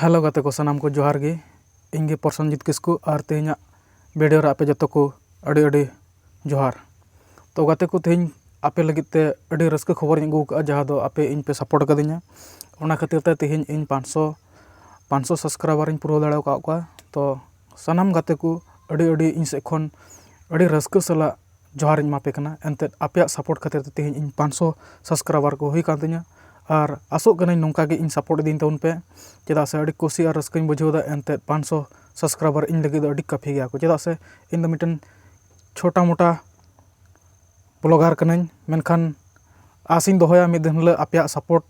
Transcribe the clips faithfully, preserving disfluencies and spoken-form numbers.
Hello ᱜᱟᱛᱮ ᱠᱚ, ᱥᱟᱱᱟᱢ ᱠᱚ ᱡᱚᱦᱟᱨ ᱜᱮ᱾ ᱤᱧ ᱜᱮ ᱯᱨᱚᱥᱮᱱᱡᱤᱛ ᱠᱤᱥᱠᱩ, ᱟᱨ ᱛᱮᱦᱮᱧᱟᱜ ᱵᱷᱤᱰᱤᱭᱳ ᱨᱮ ᱟᱯᱮ ᱡᱚᱛᱚ ᱠᱚ ᱟᱹᱰᱤ ᱟᱹᱰᱤ ᱡᱚᱦᱟᱨ᱾ ᱛᱚ ᱜᱟᱛᱮ ᱠᱚ, ᱛᱮᱦᱮᱧ ᱟᱯᱮ ᱞᱟᱹᱜᱤᱫ ᱛᱮ ᱟᱹᱰᱤ ᱨᱟᱹᱥᱠᱟᱹ ᱠᱷᱚᱵᱚᱨᱤᱧ ᱟᱹᱜᱩ ᱟᱠᱟᱫᱼᱟ, ᱡᱟᱦᱟᱸ ᱫᱚ ᱟᱯᱮ ᱤᱧ ᱯᱮ ᱥᱟᱯᱳᱨᱴ ᱟᱠᱟᱫᱤᱧᱟ᱾ ᱚᱱᱟ ᱠᱷᱟᱹᱛᱤᱨ ᱛᱮ ᱛᱮᱦᱮᱧ ᱤᱧ ᱯᱟᱸᱪᱥᱚ ᱯᱟᱸᱪᱥᱚ ᱥᱟᱵᱥᱠᱨᱟᱭᱵᱟᱨᱤᱧ ᱯᱩᱨᱟᱹᱣ ᱫᱟᱲᱮ ᱟᱠᱟᱫ ᱠᱚᱣᱟ᱾ ᱛᱚ ᱥᱟᱱᱟᱢ ᱜᱟᱛᱮ ᱠᱚ ᱟᱹᱰᱤ ᱟᱹᱰᱤ ᱤᱧ ᱥᱮᱫ ᱠᱷᱚᱱ ᱟᱹᱰᱤ ᱨᱟᱹᱥᱠᱟᱹ ᱥᱟᱞᱟᱜ ᱡᱚᱦᱟᱨᱤᱧ ᱮᱢᱟ ᱯᱮ ᱠᱟᱱᱟ᱾ ᱮᱱᱛᱮᱫ ᱟᱯᱮᱭᱟᱜ ᱥᱟᱯᱳᱨᱴ ᱠᱷᱟᱹᱛᱤᱨ ᱛᱮ ᱛᱮᱦᱮᱧ ᱤᱧ ᱯᱟᱸᱪᱥᱚ ᱥᱟᱵᱥᱠᱨᱟᱭᱵᱟᱨ ᱠᱚ ᱦᱩᱭ ᱠᱟᱱ ᱛᱤᱧᱟ, ᱟᱨ ᱟᱥᱚᱜ ᱠᱟᱹᱱᱟᱹᱧ ᱱᱚᱝᱠᱟ ᱜᱮ ᱤᱧ ᱥᱟᱯᱳᱨᱴ ᱤᱫᱤᱧ ᱛᱟᱵᱚᱱ ᱯᱮ, ᱪᱮᱫᱟᱜ ᱥᱮ ᱟᱹᱰᱤ ᱠᱩᱥᱤ ᱟᱨ ᱨᱟᱹᱥᱠᱟᱹᱧ ᱵᱩᱡᱷᱟᱹᱣ ᱮᱫᱟ᱾ ᱮᱱᱛᱮᱫ ᱯᱟᱸᱪᱥᱚ ᱥᱟᱵᱥᱠᱨᱟᱭᱵᱟᱨ ᱤᱧ ᱞᱟᱹᱜᱤᱫ ᱫᱚ ᱟᱹᱰᱤ ᱠᱟᱯᱷᱤ ᱜᱮᱭᱟ ᱠᱚ, ᱪᱮᱫᱟᱜ ᱥᱮ ᱤᱧ ᱫᱚ ᱢᱤᱫᱴᱮᱱ ᱪᱷᱳᱴᱟ ᱢᱳᱴᱟ ᱵᱞᱚᱜᱟᱨ ᱠᱟᱹᱱᱟᱹᱧ, ᱢᱮᱱᱠᱷᱟᱱ ᱟᱥᱤᱧ ᱫᱚᱦᱚᱭᱟ ᱢᱤᱫ ᱫᱤᱱ ᱦᱤᱞᱳᱜ ᱟᱯᱮᱭᱟᱜ ᱥᱟᱯᱳᱨᱴ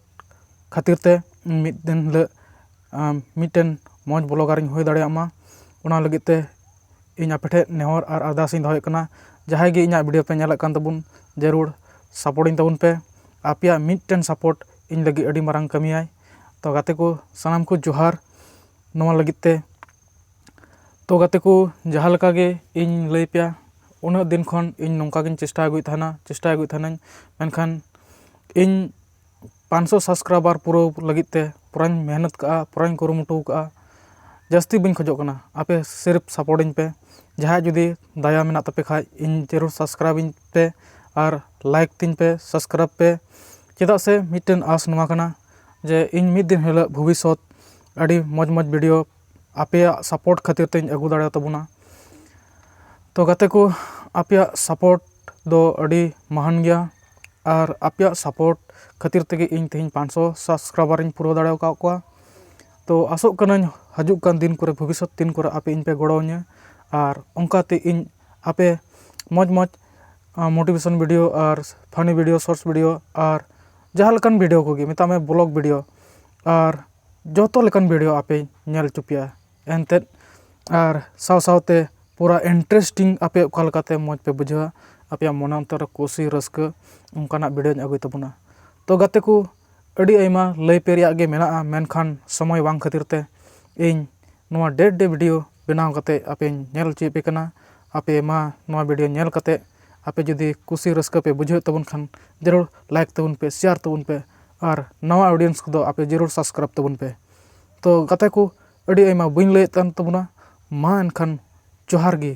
ᱠᱷᱟᱹᱛᱤᱨ ᱛᱮ ᱢᱤᱫ ᱫᱤᱱ ᱦᱤᱞᱳᱜ, ᱟᱢ, ᱢᱤᱫᱴᱮᱱ ᱢᱚᱡᱽ ᱵᱞᱚᱜᱟᱨᱤᱧ ᱦᱩᱭ ᱫᱟᱲᱮᱭᱟᱜ ᱢᱟ᱾ ᱚᱱᱟ ᱞᱟᱹᱜᱤᱫ ᱛᱮ ᱤᱧ ᱟᱯᱮ ᱴᱷᱮᱱ ᱱᱮᱦᱚᱨ ᱟᱨ ᱟᱨᱫᱟᱥ ᱤᱧ ᱫᱚᱦᱚᱭᱮᱫ ᱠᱟᱱᱟ, ᱡᱟᱦᱟᱸᱭ ᱜᱮ ᱤᱧᱟᱹᱜ ᱵᱷᱤᱰᱤᱭᱳ ᱯᱮ ᱧᱮᱞᱮᱫ ᱠᱟᱱ ᱛᱟᱵᱚᱱ, ᱡᱟᱹᱨᱩᱲ ᱥᱟᱯᱳᱨᱴ ᱤᱧ ᱛᱟᱵᱚᱱ ᱯᱮ᱾ ᱟᱯᱮᱭᱟᱜ ᱢᱤᱫᱴᱮᱱ ᱥᱟᱯᱳᱨᱴ ᱤᱧ ᱞᱟᱹᱜᱤᱫ ᱟᱹᱰᱤ ᱢᱟᱨᱟᱝ ᱠᱟᱹᱢᱤᱭᱟᱭ᱾ ᱛᱚ ᱜᱟᱛᱮ ᱠᱚ, ᱥᱟᱱᱟᱢ ᱠᱚ ᱡᱚᱦᱟᱨ ᱱᱚᱣᱟ ᱞᱟᱹᱜᱤᱫ ᱛᱮ᱾ ᱛᱚ ᱜᱟᱛᱮ ᱠᱚ, ᱡᱟᱦᱟᱸ ᱞᱮᱠᱟ ᱜᱮ ᱤᱧ ᱞᱟᱹᱭ ᱯᱮᱭᱟ, ᱩᱱᱟᱹᱜ ᱫᱤᱱ ᱠᱷᱚᱱ ᱤᱧ ᱱᱚᱝᱠᱟ ᱜᱤᱧ ᱪᱮᱥᱴᱟ ᱟᱹᱜᱩᱭᱮᱫ ᱛᱟᱦᱮᱱᱟ, ᱪᱮᱥᱴᱟ ᱟᱹᱜᱩᱭᱮᱫ ᱛᱟᱦᱮᱱᱟᱹᱧ, ᱢᱮᱱᱠᱷᱟᱱ ᱤᱧ ᱯᱟᱸᱪᱥᱚ ᱥᱟᱵᱥᱠᱨᱟᱭᱵᱟᱨ ᱯᱩᱨᱟᱹᱣ ᱞᱟᱹᱜᱤᱫ ᱛᱮ ᱯᱩᱨᱟᱹᱧ ᱢᱮᱦᱱᱚᱛ ᱠᱟᱜᱼᱟ, ᱯᱩᱨᱟᱹᱧ ᱠᱩᱨᱩᱢᱩᱴᱩ ᱠᱟᱜᱼᱟ᱾ ᱡᱟᱹᱥᱛᱤ ᱵᱟᱹᱧ ᱠᱷᱚᱡᱚᱜ ᱠᱟᱱᱟ, ᱟᱯᱮ ᱥᱤᱨᱯ ᱥᱟᱯᱳᱨᱴ ᱤᱧ ᱯᱮ᱾ ᱡᱟᱦᱟᱸᱭ ᱡᱩᱫᱤ ᱫᱟᱭᱟ ᱢᱮᱱᱟᱜ ᱛᱟᱯᱮ ᱠᱷᱟᱡ, ᱤᱧ ᱡᱟᱹᱨᱩᱲ ᱥᱟᱵᱥᱠᱨᱟᱭᱤᱵᱽ ᱤᱧ ᱯᱮ ᱟᱨ ᱞᱟᱭᱤᱠ ᱛᱤᱧ ᱯᱮ, ᱥᱟᱵᱥᱠᱨᱟᱭᱤᱵᱽ ᱯᱮ᱾ ᱪᱮᱫᱟᱜ ᱥᱮ ᱢᱤᱫᱴᱮᱱ ᱟᱥ ᱱᱚᱣᱟ ᱠᱟᱱᱟ ᱡᱮ ᱤᱧ ᱢᱤᱫ ᱫᱤᱱ ᱦᱤᱞᱳᱜ ᱵᱷᱚᱵᱤᱥᱥᱚᱛ ᱟᱹᱰᱤ ᱢᱚᱡᱽ ᱢᱚᱡᱽ ᱵᱷᱤᱰᱤᱭᱳ ᱟᱯᱮᱭᱟᱜ ᱥᱟᱯᱳᱨᱴ ᱠᱷᱟᱹᱛᱤᱨ ᱛᱮᱧ ᱟᱹᱜᱩ ᱫᱟᱲᱮᱭᱟᱛᱟᱵᱚᱱᱟ᱾ ᱛᱚ ᱜᱟᱛᱮ ᱠᱚ, ᱟᱯᱮᱭᱟᱜ ᱥᱟᱯᱳᱨᱴ ᱫᱚ ᱟᱹᱰᱤ ᱢᱟᱦᱟᱱ ᱜᱮᱭᱟ, ᱟᱨ ᱟᱯᱮᱭᱟᱜ ᱥᱟᱯᱳᱨᱴ ᱠᱷᱟᱹᱛᱤᱨ ᱛᱮᱜᱮ ᱤᱧ ᱛᱮᱦᱮᱧ ᱯᱟᱸᱪᱥᱚ ᱥᱟᱵᱥᱠᱨᱟᱭᱵᱟᱨᱤᱧ ᱯᱩᱨᱟᱹᱣ ᱫᱟᱲᱮ ᱟᱠᱟᱫ ᱠᱚᱣᱟ᱾ ᱛᱚ ᱟᱥᱚᱜ ᱠᱟᱹᱱᱟᱹᱧ ᱦᱤᱡᱩᱜ ᱠᱟᱱ ᱫᱤᱱ ᱠᱚᱨᱮ, ᱵᱷᱚᱵᱤᱥᱥᱚᱛ ᱫᱤᱱ ᱠᱚᱨᱮ ᱟᱯᱮ ᱤᱧ ᱯᱮ ᱜᱚᱲᱚ ᱟᱹᱧᱟ, ᱟᱨ ᱚᱱᱠᱟᱛᱮ ᱤᱧ ᱟᱯᱮ ᱢᱚᱡᱽ ᱢᱚᱡᱽ, ᱟᱸ, ᱢᱳᱴᱤᱵᱷᱮᱥᱚᱱ ᱵᱷᱤᱰᱤᱭᱳ ᱟᱨ ᱯᱷᱟᱱᱤ ᱵᱷᱤᱰᱤᱭᱳ, ᱥᱚᱨᱴᱥ ᱵᱷᱤᱰᱤᱭᱳ ᱟᱨ ᱡᱟᱦᱟᱸ ᱞᱮᱠᱟᱱ ᱵᱷᱤᱰᱤᱭᱳ ᱠᱚᱜᱮ, ᱢᱮᱛᱟᱜ ᱢᱮ ᱵᱞᱚᱜ ᱵᱷᱤᱰᱤᱭᱳ ᱟᱨ ᱡᱚᱛᱚ ᱞᱮᱠᱟᱱ ᱵᱷᱤᱰᱤᱭᱳ ᱟᱯᱮ ᱧᱮᱞ ᱦᱚᱪᱚ ᱯᱮᱭᱟ ᱮᱱᱛᱮᱫ᱾ ᱟᱨ ᱥᱟᱶ ᱥᱟᱶᱛᱮ ᱯᱩᱨᱟᱹ ᱤᱱᱴᱟᱨᱮᱥᱴᱤᱝ ᱟᱯᱮ ᱚᱠᱟ ᱞᱮᱠᱟᱛᱮ ᱢᱚᱡᱽ ᱯᱮ ᱵᱩᱡᱷᱟᱹᱣᱟ, ᱟᱯᱮᱭᱟᱜ ᱢᱚᱱᱮ ᱚᱱᱛᱚᱨ ᱨᱮ ᱠᱩᱥᱤ ᱨᱟᱹᱥᱠᱟᱹ, ᱚᱱᱠᱟᱱᱟᱜ ᱵᱷᱤᱰᱤᱭᱳᱧ ᱟᱹᱜᱩᱭ ᱛᱟᱵᱚᱱᱟ᱾ ᱛᱚ ᱜᱟᱛᱮ ᱠᱚ, ᱟᱹᱰᱤ ᱟᱭᱢᱟ ᱞᱟᱹᱭ ᱯᱮ ᱨᱮᱭᱟᱜ ᱜᱮ ᱢᱮᱱᱟᱜᱼᱟ, ᱢᱮᱱᱠᱷᱟᱱ ᱥᱚᱢᱚᱭ ᱵᱟᱝ ᱠᱷᱟᱹᱛᱤᱨ ᱛᱮ ᱤᱧ ᱱᱚᱣᱟ ᱰᱮᱴ ᱰᱮ ᱵᱷᱤᱰᱤᱭᱳ ᱵᱮᱱᱟᱣ ᱠᱟᱛᱮ ᱟᱯᱮᱧ ᱧᱮᱞ ᱦᱚᱪᱚᱭᱮᱫ ᱯᱮ ᱠᱟᱱᱟ᱾ ᱟᱯᱮ ᱢᱟ ᱱᱚᱣᱟ ᱵᱷᱤᱰᱤᱭᱳ ᱧᱮᱞ ᱠᱟᱛᱮ ᱟᱯᱮ ᱡᱩᱫᱤ ᱠᱩᱥᱤ ᱨᱟᱹᱥᱠᱟᱹ ᱯᱮ ᱵᱩᱡᱷᱟᱹᱣᱮᱫ ᱛᱟᱵᱚᱱ ᱠᱷᱟᱱ, ᱡᱟᱹᱨᱩᱲ ᱞᱟᱭᱤᱠ ᱛᱟᱵᱚᱱ ᱯᱮ, ᱥᱮᱭᱟᱨ ᱛᱟᱵᱚᱱ ᱯᱮ, ᱟᱨ ᱱᱟᱣᱟ ᱚᱰᱤᱭᱮᱱᱥ ᱠᱚᱫᱚ ᱟᱯᱮ ᱡᱟᱹᱨᱩᱲ ᱥᱟᱵᱥᱠᱨᱟᱭᱤᱵᱽ ᱛᱟᱵᱚᱱ ᱯᱮ᱾ ᱛᱚ ᱜᱟᱛᱮ ᱠᱚ, ᱟᱹᱰᱤ ᱟᱭᱢᱟ ᱵᱟᱹᱧ ᱞᱟᱹᱭᱮᱫ ᱠᱟᱱ ᱛᱟᱵᱚᱱᱟ᱾ ᱢᱟ ᱮᱱᱠᱷᱟᱱ ᱡᱚᱦᱟᱨ ᱜᱮ᱾